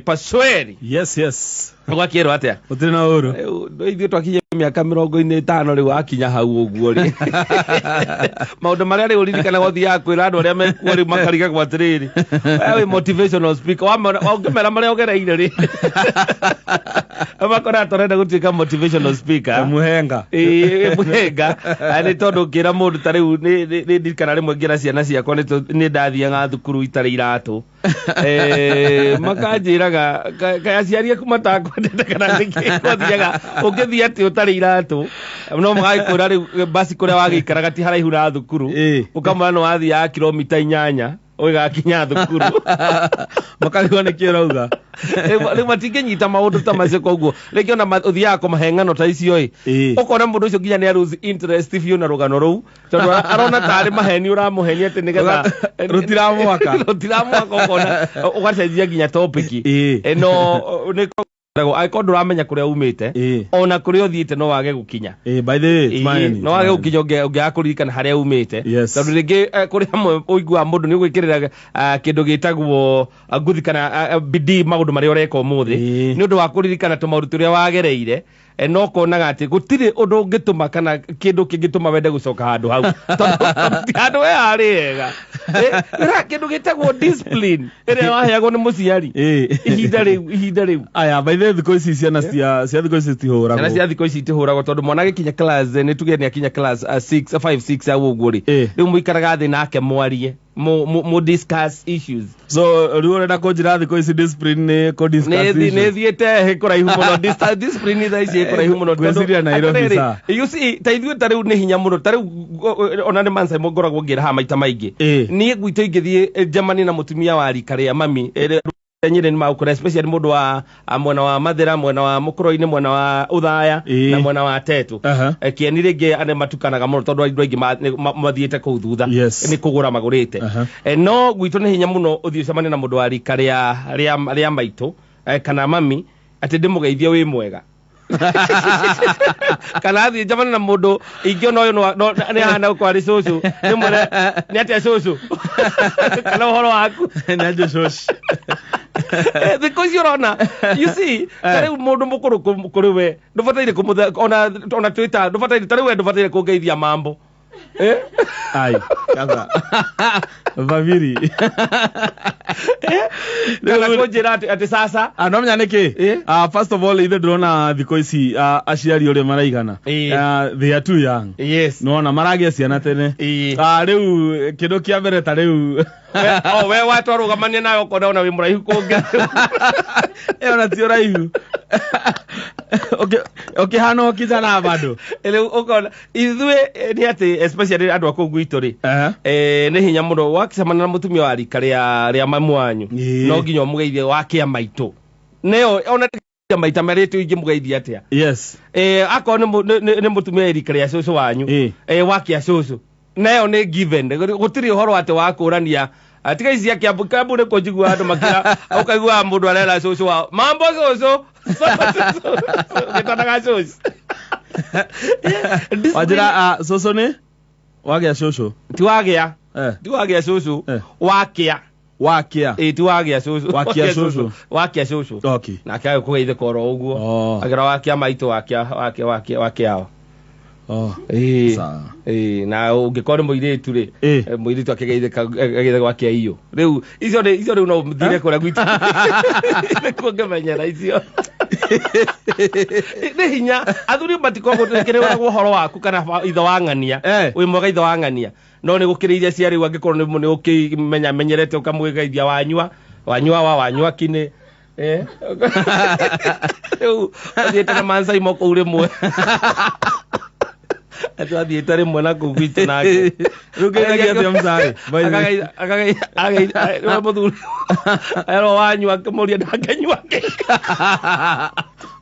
Pasweri. Yes. Gwakĩrwo atĩa? Gũtirĩ na ũru. Rĩu ithuĩ twakinyia mĩaka 45 rĩu wakinya hau ũguo rĩ, maũndũ marĩa rĩu ũririkanaga ũthiaga kwĩra andũ arĩa mekuo rĩu makarigagwo atĩrĩrĩ, we wĩ motivational speaker, ũngĩmera marĩa ũgereire rĩ, makona tũrenda gũtuĩka motivational speaker. Mũhenga. Ĩĩ, mũhenga. Nĩ tondũ ngĩra mũndũ ta rĩu nĩ ndirikana rĩmwe ngĩra ciana ciakwa nĩ ndathiaga thukuru itarĩ iratũ. Makanjĩraga kaĩ aciari aku matakwendete kana nĩkĩ gwathiaga ũngĩthiĩ atĩ ũtarĩ iratũ, no magagĩkwĩra rĩu basi kũrĩa wagĩikaraga ti haraihu na thukuru, ũkamwĩra nĩ wathiaga kilomita 8 ũgĩgakinya thukuru. Makarigwo nĩkĩ ũrauga. Rĩu matingĩnyita maũndũ ta macio, koguo rĩngĩ ona ũthiaga kũmahe ng'ano ta icio ĩ, ũkona mũndũ ũcio nginya nĩ lose interest biũ na rũgano rũu, tondũ arona tarĩ maheni ũramũhenia atĩ nĩgetha Rũtiramwaka. Rũtiramwaka, ũkona ũgacenjia nginya topic. No nĩ angĩkorwo ndũramenya kũrĩa umĩte ona kũrĩa ũthiĩte no wage gũkinya. By the way, Ĩĩ, no wage gũkinya ũngĩaga kũririkana harĩa umĩte. Tondũ rĩngĩ kũrĩ hamwe ũiguaga mũndũ nĩ ũgwĩkĩrĩra kĩndũ gĩtagwo nguthi kana bidii maũndũ marĩa ũreka ũmũthĩ nĩ ũndũ wa kũririkana tũmaũndũ tũrĩa wagereire, no ũkonaga atĩ gũtirĩ ũndũ ũngĩtũma kana kĩndũ kĩngĩtũma wende gũcoka handũ hau, tondũ ti handũ he harĩ hega. Ĩra kĩndũ gĩtagwo discipline ĩrĩa waheagwo nĩ mũciari ihinda rĩu. Aya, by the way, thikũ ici ciana cia thikũ ici citihũragwo. Ciana cia thikũ ici itihũragwo, tondũ mwana agĩkinya class, nĩ tuge nĩ akinya class 6, 5, 6 hau ũguo rĩ, rĩu mũikaraga thĩ nake mwarie, mu discuss issues. So rĩu ũrenda kũnjĩra thikũ ici discipline nĩ kũ discuss nĩ issues? Thiĩte kũraihu mũno. Discipline thaa ici ĩ kũraihu mũno tondũ- Ngwĩciria Nairobi, atĩrĩrĩ, sa. You see, ta ithuĩ ta rĩu nĩ hinya mũno, ta rĩu ona nĩ mansaimo ngoragwo ngĩra haha maita maingĩ. Niĩ gwitũ ingĩthiĩ njemanie na mũtumia wa rika rĩa mami, Nyĩrĩ nĩ magũkora, especially mũndũ wa mwena wa Mathĩra, mwena wa Mũkũrũ-inĩ, mwena wa Ũthaya na mwena wa Tetu. Kĩeni rĩngĩ nĩ matukanaga mũno tondũ andũ aingĩ mathiĩte kũu thutha nĩ kũgũra magũrĩte. No gwitũ nĩ hinya mũno ũthiĩ ũcemanie na mũndũ wa rika rĩa maitũ kana mami atĩ ndĩmũgeithie wĩ mwega, kana athiĩ njemanie na mũndũ ingĩona ũyũ nĩ ahana gũkorwo arĩ cũcũ, ndĩmwĩre nĩ atĩa cũcũ kana ũhoro waku. Nĩ anjũ cũci. Thikũ ici ũrona, you see, ta rĩu mũndũ mũkũrũ kũrĩ we ndũbataire kũmũthe ona twĩta ndũbataire, ta rĩu we ndũbataire kũngeithia mambo. Ai, kaba vaviri. Kana kũnjĩra atĩ sasa. Ah, no menya nĩkĩ? Ah, first of all, ithe ndĩrona thikũ ici aciari ũrĩa maraigana. Ah, they are too young. Nĩwona maragĩa ciana tene. Ah, rĩu kĩndũ kĩa mbere ta rĩu O we watwarũgamania nawe ũkona ona wĩ mũraihu kũngĩ. Ona ti ũraihu. Ũkĩhana o kijana bado. Rĩu ũkona ithuĩ nĩ atĩ especially andũ a kũu gwitũ rĩ, nĩ hinya mũno wakĩcemania na mũtumia wa rika rĩa mamu wanyu, no nginya ũmũgeithie wakĩa maitũ, nĩyo ona maita merĩ tu ingĩmũgeithia atĩa. Akorwo nĩ mũtumia wa rika rĩa cũcũ wanyu, wakĩa cũcũ, nayo nĩ given, gũtirĩ ũhoro atĩ wa kũrania. Tiga ici cia Kiambu. Kiambu nĩ kũnjiguaga andũ makĩra, ũkaiguaga mũndũ arera cũcũ wao mambo cũcũ, gĩtanaga cũcũ. Wanjĩra cũcũ nĩ wagĩa cũcũ. Ti wagĩa, ti wagĩa cũcũ, wakĩa. Wakĩa. Ĩ, ti wagĩa cũcũ. Wakĩa cũcũ. Wakĩa cũcũ. Nake agĩkũgeithĩka oro ũguo. Akĩra wakĩa maitũ, wakĩa, wakĩa, wakĩa, wakĩao. Ĩĩ. Sawa. Ĩĩ, na ũngĩkorwo nĩ mũirĩtu rĩ, mũirĩtu akĩgeithĩka ageithĩka wakĩa iyũ. Rĩu icio rĩu no thire kũrĩa gwitũ nĩkuo ngĩmenyera icio. Nĩ hinya athuri matikoragwo kĩrĩ ũhoro waku kana ithe wa ng'ania, wĩ mwega ithe wa ng'ania, no nĩ gũkĩrĩirie cia rĩu angĩkorwo nĩ ũkĩmenya menyerete ũkamwĩgeithia wanyua, wanyua wa wanyua kinĩ. Rĩu athiĩte na mansaimo kũu rĩmwe, athiĩte rĩmwe na kũu gwitũ nake. Rĩu ngeithagia atĩa mũcai, by the way? Akagaitha mũthuri erwo wanyua, akĩmũria ndangĩnyua kĩ.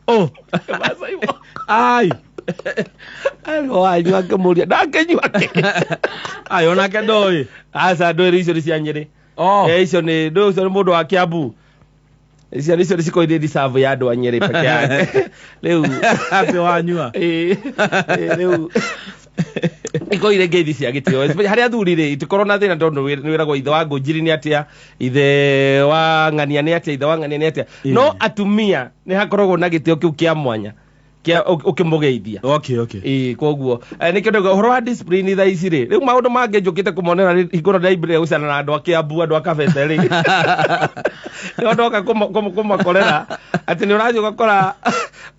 Oh. Mansaimo. Ai. Erwo wanyua, akĩmũria ndangĩnyua kĩ. Ai, onake ndoĩ. Aca, ndũĩ, icio nĩ cia Nyĩrĩ. Icio nĩ ndũĩ, ũcio nĩ mũndũ wa Kiambu. Icio nĩ cikorwo irĩ reserve ya andũ a Nyĩrĩ peke yake rĩu. Atĩ wanyua. Ĩĩ, rĩu Ikorwo irĩ ngeithi cia gĩtĩo. Especially harĩ athuri rĩ, itikorwo na thĩna tondũ nĩ wĩragwo ithe wa ngũnjiri nĩ atĩa, ithe wa ng'ania nĩ atĩa, ithe wa ng'ania nĩ atĩa. No atumia nĩ hakoragwo na gĩtĩo kĩu kĩa mwanya kĩa ũkĩmũgeithia. Okay, okay. Ĩĩ, koguo nĩkĩo ndauga ũhoro wa discipline thaa ici rĩ, rĩu maũndũ mangĩ njũkĩte kũmonera rĩ, hingo ĩno ndĩraambĩrĩria gũcana na andũ a Kĩambu, andũ a Kabete rĩ, nĩho ndoka kũmakorera atĩ nĩ ũrathiĩ ũgakora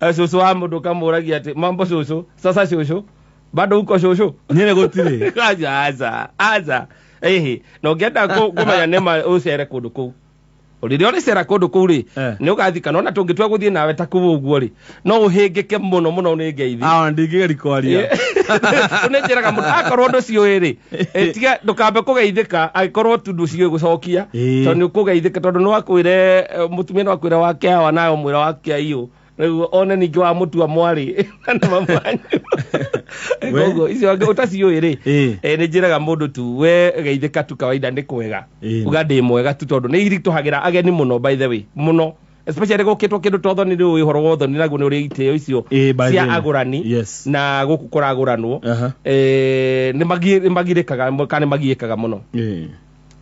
cũcũ wa mũndũ ũkamũragia atĩ mambo cũcũ, sasa cũcũ, bado uko cũcũ? Nyene gũtirĩ. Aca, aca, aca. Ĩhĩ, na ũngĩenda kũmenya nĩma ũcere kũndũ kũu. Rĩrĩa ũrĩcera kũndũ kũu rĩ, nĩ ũgathiĩ kana ona tũngĩtua gũthiĩ nawe ta kũu ũguo rĩ, no ũhĩngĩke mũno mũno nĩ ngeithi. Ah, ndingĩgeria kwaria. Nĩ njĩraga mũndũ akorwo ndũciũĩ rĩ, tiga ndũkambe kũgeithĩka angĩkorwo tu ndũciũĩ gũcokia, tondũ nĩ ũkũgeithĩka tondũ no akwĩre, mũtumia no akwĩre wake awa nawe ũmwĩre wake aiyũ. Rĩu one ningĩ wa mũtua mwarĩ na mamanyu. Koguo icio angĩ ũtaciũĩ rĩ, nĩ njĩraga mũndũ tu we geithĩka tu kawaida nĩ kwega. Uga ndĩ mwega tu tondũ nĩ iritũhagĩra ageni mũno, by the way, mũno. Especially gũkĩtwo kĩndũ ta ũthoni, rĩu ũhoro wa ũthoni naguo nĩ ũrĩ itĩo icio cia agũrani na gũkũ kũragũranwo. Nĩ magirĩkaga kana nĩ magiĩkaga mũno.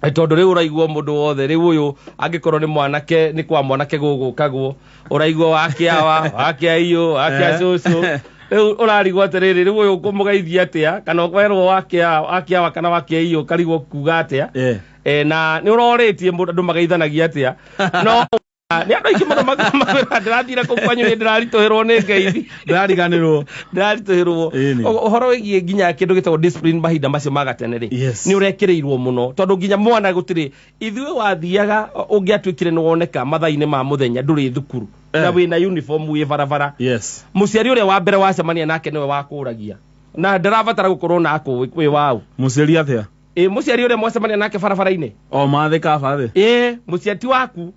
Tondũ rĩu ũraigua mũndũ wothe, rĩu ũyũ angĩkorwo nĩ mwanake, nĩ kwa mwanake gũgũkagwo, ũraigua wake awa, wake aiyũ, wake cũcũ. Rĩu ũrarigwo atĩrĩrĩ, rĩu ũyũ ũkũmũgeithia atĩa, kana ũkerwo wake awa, wake awa kana wake aiyũ, ũkarigwo kuga atĩa. Na nĩ ũrorĩtie mũndũ andũ mageithanagia atĩa. No nĩ andũ aingĩ mũno makwĩra ndĩrathire kũu kwanyu nĩ ndĩraritũhĩrwo nĩ ngeithi. Ndĩrariganĩrwo. Ndĩraritũhĩrwo. Ũhoro wĩgiĩ nginya kĩndũ gĩtagwo discipline mahinda macio ma gatene rĩ, nĩ ũrekĩrĩirwo mũno tondũ nginya mwana gũtirĩ ithuĩ wathiaga ũngĩatuĩkire nĩ woneka mathaa-inĩ ma mũthenya ndũrĩ thukuru na wĩna uniform wĩ barabara. Mũciari ũrĩa wa mbere wacemania nake nĩwe wakũragia na ndarabatara gũkorwo na akũĩ wĩ waũ. Mũciari atĩa? Mũciari ũrĩa mwacemania nake barabara-inĩ. O mathĩ ka bathĩ. Mũciari ti waku.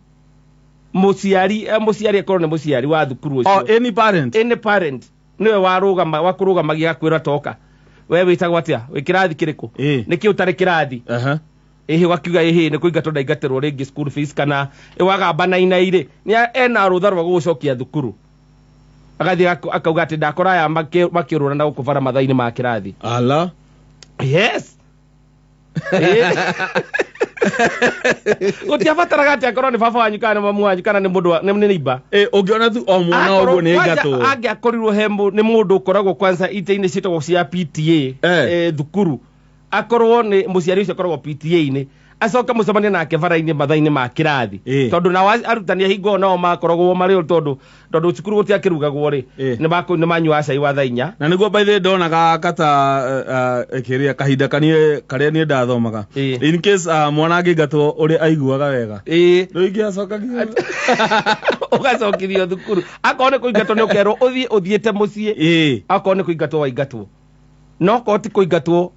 Mũciari, mũciari akorwo nĩ mũciari wa thukuru ũcio. Oh, any parent. Any parent. Nĩwe warũgama, wakũrũgamagia akwĩra toka. We wĩtagwo atĩa? Wĩ kĩrathi kĩrĩkũ? Nĩkĩ ũtarĩ kĩrathi? Ĩhĩ, ũgakiuga ĩhĩ, nĩ kũingatwo ndaingatĩrwo rĩngĩ school fees kana wagamba na inai rĩ, nĩ ena rũtha rwa gũgũcokia thukuru. Agathiĩ akauga atĩ ndakora aya makĩũrũra na gũkũ bara mathaa-inĩ ma kĩrathi. Ala. Yes. Gũtiabataraga atĩ akorwo nĩ baba wanyu kana nĩ mamu wanyu kana nĩ mũndũ wa, nĩ neighbor. Ũngĩona tu o mwana Akorwo ũguo nĩ kwanja ngatũ. Angĩakorirwo he nĩ mũndũ ũkoragwo kwanza itĩ-inĩ ciĩtagwo cia PTA, thukuru. Akorwo nĩ mũciari ũcio akoragwo P T A-inĩ, acoke mũcemanie nake bara-inĩ mathaa-inĩ ma kĩrathi. Tondũ nao arutani a hingo nao makoragwo marĩ tondũ cukuru gũtiakĩrugagwo rĩ, nĩ manyuaga cai wa thaa inya. Na nĩguo by the way ndonaga kata kĩrĩa kahinda kanie karĩa niĩ ndathomaga. In case mwana angĩingatwo ũrĩa aiguaga wega. Rĩu ingĩacoka nginya Ũgacokithio thukuru. Akorwo nĩ kũingatwo nĩ ũkerwo ũthiĩ ũthiĩte mũciĩ. Akorwo nĩ kũingatwo waingatwo. No korwo ti kũingatwo,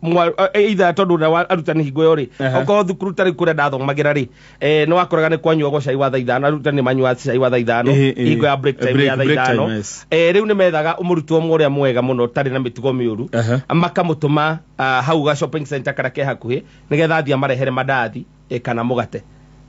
either tondũ ũrĩa wa arutani hingo ĩyo rĩ, okorwo thukuru tarĩ kũrĩa ndathomagĩra rĩ, nĩ wakoraga nĩ kwanyuagwo cai wa thaa ithano, arutani nĩ manyuaga cai wa thaa ithano, hingo ya break time ya thaa Break time, ithano. yes. Rĩu nĩ methaga mũrutwo ũmwe ũrĩa mwega mũno ũtarĩ na mĩtugo mĩũru, makamũtũma, hau ga shopping center karĩa ke hakuhĩ, nĩgetha athiĩ amarehere mandathi, kana mũgate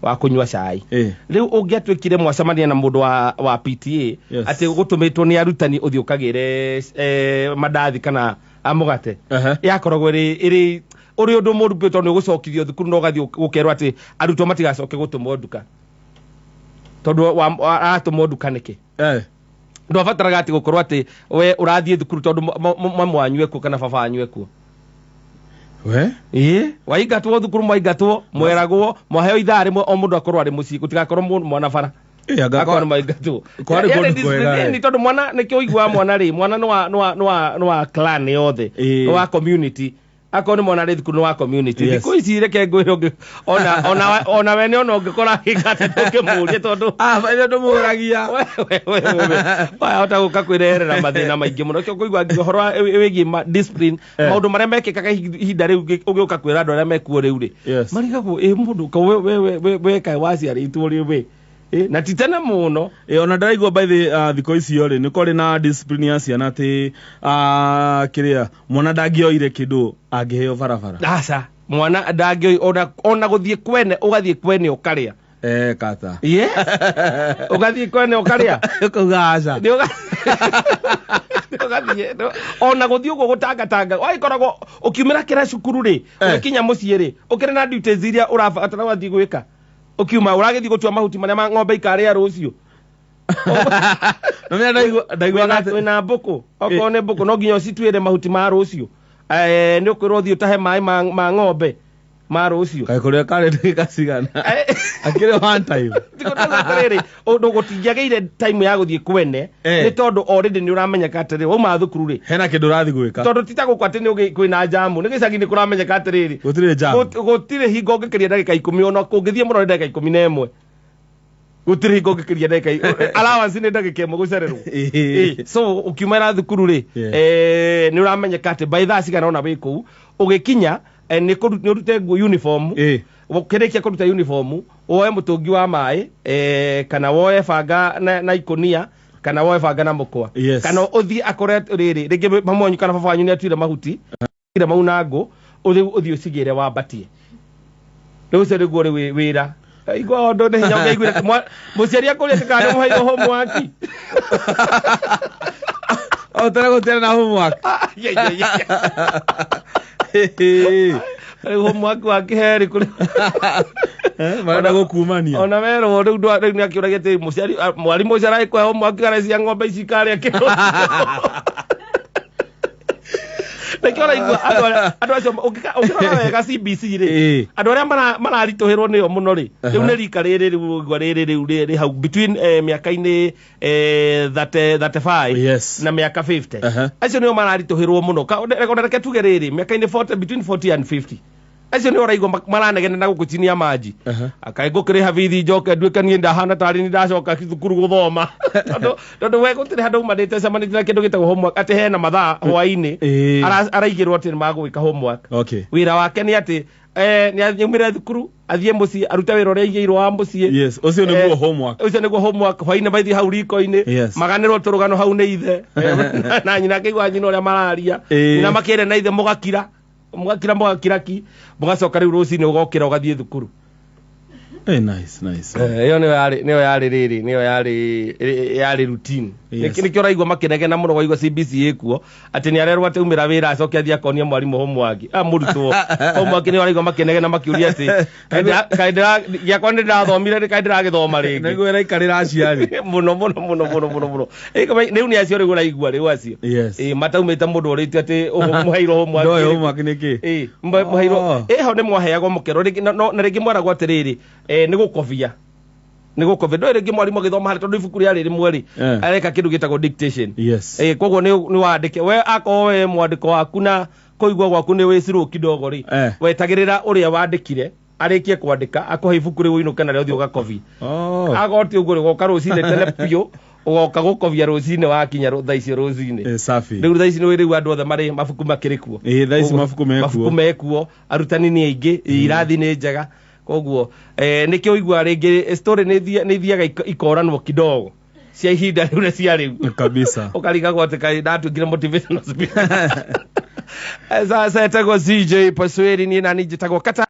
wa kũnyua cai. Rĩu ũngĩatuĩkire mwacemania na mũndũ wa PTA, atĩ gũtũmĩtwo nĩ arutani ũthiĩ ũkagĩre, mandathi kana mũgate. Yakoragwo ĩrĩ ũrĩ ũndũ mũũru biũ tondũ nĩ ũgũcokithio thukuru na ũgathiĩ gũkerwo atĩ arutwo matigacoke gũtũmwo nduka. Tondũ aratũmwo nduka nĩkĩ? Ndwabataraga atĩ gũkorwo atĩ we ũrathiĩ thukuru tondũ mamu wanyu ekuo kana baba wanyu ekuo. We? Waingatwo thukuru, mwaingatwo, mweragwo, mwaheo ithaa rĩmwe o mũndũ akorwo arĩ mũciĩ, gũtigakorwo mwana bara. Anga Akorwo nĩ mwaingatwo. Kwarĩ Yarĩ kũndũ discipline, kwega, nĩ tondũ mwana, nĩkĩo ũiguaga mwana rĩ, mwana nĩ wa clan yothe, nĩ wa community. Akorwo nĩ mwana rĩ thukuru nĩ wa community. Thikũ ici reke ngwĩre ũngĩ, ona we nĩ ona ũngĩkora agĩkata ndũngĩmũria tondũ Ah, ithe ndũmũragia. We. Wahota gũka kwĩreherera mathĩna maingĩ mũno. Nĩkĩo ngũigua ngiuga ũhoro wĩgiĩ discipline, maũndũ marĩa mekĩkaga ihinda rĩu ũgĩũka kwĩra andũ arĩa mekuo rĩu rĩ. Marigagwo, mũndũ, ka we kaĩ waciarĩtwo rĩ we? Na ti tene mũno. Ona ndĩraigua by the thikũ icio rĩ, nĩ kwarĩ na discipline ya ciana atĩ, kĩrĩa, mwana ndangĩoire kĩndũ angĩheo barabara. Aca, mwana ndangĩoi, ona gũthiĩ kwene, ũgathiĩ kwene ũkarĩa. Kata. Yes. Ũgathiĩ kwene ũkarĩa. Ũkauga aca. Nĩ ũga- Ũgathiĩ ona gũthiĩ ũguo gũtangatanga wagĩkoragwo ũkiumĩra kĩra cukuru rĩ, ũgĩkinya mũciĩ rĩ, ũkĩrĩ na duties iria ũrabatara wathiĩ gwĩka. Ũkiuma ũragĩthiĩ gũtua mahuti marĩa ma ng'ombe ikarĩa rũciũ. No menya ndaiguaga atĩ Wĩna mbũkũ, okorwo nĩ mbũkũ no nginya ũcituĩre mahuti ma rũciũ. Nĩ ũkwĩrwo ũthiĩ ũtahe maĩ ma ng'ombe ma rũciũ. Kaĩ kũrĩa karĩ ndagĩka cigana? Akĩrĩ one time. Atĩrĩrĩ, ũndũ gũtingĩagĩire time ya gũthiĩ kwene, nĩ tondũ already nĩ ũramenyeka atĩrĩrĩ, wauma thukuru rĩ, hena kĩndũ ũrathiĩ gwĩka. Tondũ ti ta gũkũ atĩ nĩ kwĩna jamu, nĩ gĩcagi-inĩ kũramenyeka atĩrĩrĩ, gũtirĩ jamu. Gũtirĩ hingo ũngĩkĩria ndagĩka 10, ona kũngĩthiĩ mũno nĩ ndagĩka 11. Gũtirĩ hingo ũngĩkĩria ndagĩka, allowance nĩ ndagĩka 1 gũcererwo. So ũkiumĩra thukuru rĩ, nĩ ũramenyeka atĩ by thaa cigana ũna wĩ kũu, ũgĩkinya nĩ ũrute nguo uniform. Ũkĩrĩkia kũruta uniform, woe mũtũngi wa maĩ, kana woe banga na ikũnia, kana woe banga na mũkwa. Kana ũthiĩ akore rĩrĩ, rĩngĩ mami wanyu kana baba wanyu nĩ atuire mahuti, atuire mau na ngũ, ũthiĩ ũcigĩre wambatie. Rĩu ũcio nĩguo rĩu wĩra. Igua ũndũ nĩ hinya ũngĩaiguire mũciari akũria atĩ kana nĩ mũheirwo homework. O tene gũtiarĩ na homework. Rĩu homework wa kĩheri kũrĩ Marenda gũkumania. Ona werwo rĩu rĩu nĩ akĩũragia atĩ mũciari, mwarimũ ũcio aragĩkũhe homework kana cia ng'ombe ici ikarĩa kĩro. Nĩkĩo ũraigua andũ acio ũngĩrora wega CBC rĩ, andũ arĩa mararitũhĩrwo nĩo mũno rĩ, rĩu nĩ rika rĩrĩ rĩu ũigua rĩrĩ rĩu rĩ hau between mĩaka-inĩ 35 na mĩaka 50. Acio nĩo mararitũhĩrwo mũno. Reke tuge rĩrĩ, mĩaka-inĩ 40, between 40 and 50. Acio nĩo ũraigua maranegena na gũkũ chini ya maji. Kaĩ ngũkĩrĩha bithi njoke nduĩke niĩ ndahana tarĩ niĩ ndacoka thukuru gũthoma. Tondũ we gũtirĩ handũ umanĩte cemanĩtie na kĩndũ gĩtagwo homework, atĩ hena mathaa hwaĩ-inĩ araigĩrwo atĩ nĩ magwĩka homework. Wĩra wake nĩ atĩ nĩ aumĩre thukuru, athiĩ mũciĩ, arute wĩra ũrĩa aigĩirwo wa mũciĩ. Yes, ũcio nĩguo homework. Ũcio nĩguo homework. Hwaĩ-inĩ maithiĩ hau riko-inĩ, maganĩrwo tũrũgano hau nĩ ithe. Na nyina akĩigua nyina ũrĩa mararia. Nyina makĩaria na ithe mũgakira. Mũgakira, mũgakira ki, mũgacoka rĩu rũcinĩ ũgokĩra ũgathiĩ thukuru. Nice, nice. Ĩyo nĩyo yarĩ, nĩyo yarĩ rĩrĩ, nĩyo yarĩ routine. Nĩkĩo ũraigua makĩnegena mũno waigua CBC ĩkuo, atĩ nĩ arerwo atĩ umĩra wĩra acoke athiĩ akonie mwarimũ homework. Mũrutwo. Homework nĩyo ũraigua makĩnegena makĩũria atĩ, kaĩ gĩakwa nĩ ndĩrathomire, kaĩ ndĩragĩthoma rĩngĩ. Nĩguo ĩraikarĩra aciari. Mũno, mũno, mũno, mũno, mũno, mũno. Rĩu nĩ acio rĩu ũraigua rĩu acio. Mataumĩte mũndũ ũrĩtie atĩ mũheirwo homework. Ndoĩ homework nĩ kĩ? Mũheirwo. Hau nĩ mwaheagwo mũkero, na rĩngĩ mwaragwo atĩrĩrĩ, nĩ gũkobia. Nĩ gũkobia. Ndũĩ rĩngĩ mwarimũ agĩthoma harĩa tondũ ibuku rĩarĩ rĩmwe rĩ, areka kĩndũ gĩtagwo dictation. Koguo nĩ wandĩke. We akorwo we mwandĩko waku na kũigua gwaku nĩ wĩ slow kidogo rĩ, wetagĩrĩra ũrĩa wandĩkire arĩkie kwandĩka, akũhe ibuku rĩu ũinũke narĩo ũthiĩ ũgakobie. Akorwo ti ũguo rĩ, ũgoka rũcinĩ tene biũ, ũgoka gũkobia rũcinĩ wakinya thaa icio rũcinĩ. Safi. Rĩu thaa ici nĩ rĩu andũ othe marĩ mabuku makĩrĩ kuo. Thaa ici mabuku mekuo. Mabuku mekuo, arutani nĩ aingĩ, irathi nĩ njega. Koguo nĩkĩo ũiguaga rĩngĩ story nĩ ithiaga ikoranwo kidogo cia ihinda rĩu na cia rĩu. Kabisa. Ũkarigagwo atĩ kaĩ ndatuĩkire motivational speaker. Sasa etagwo CJ Pasweri, niĩ nani njĩtagwo Kata.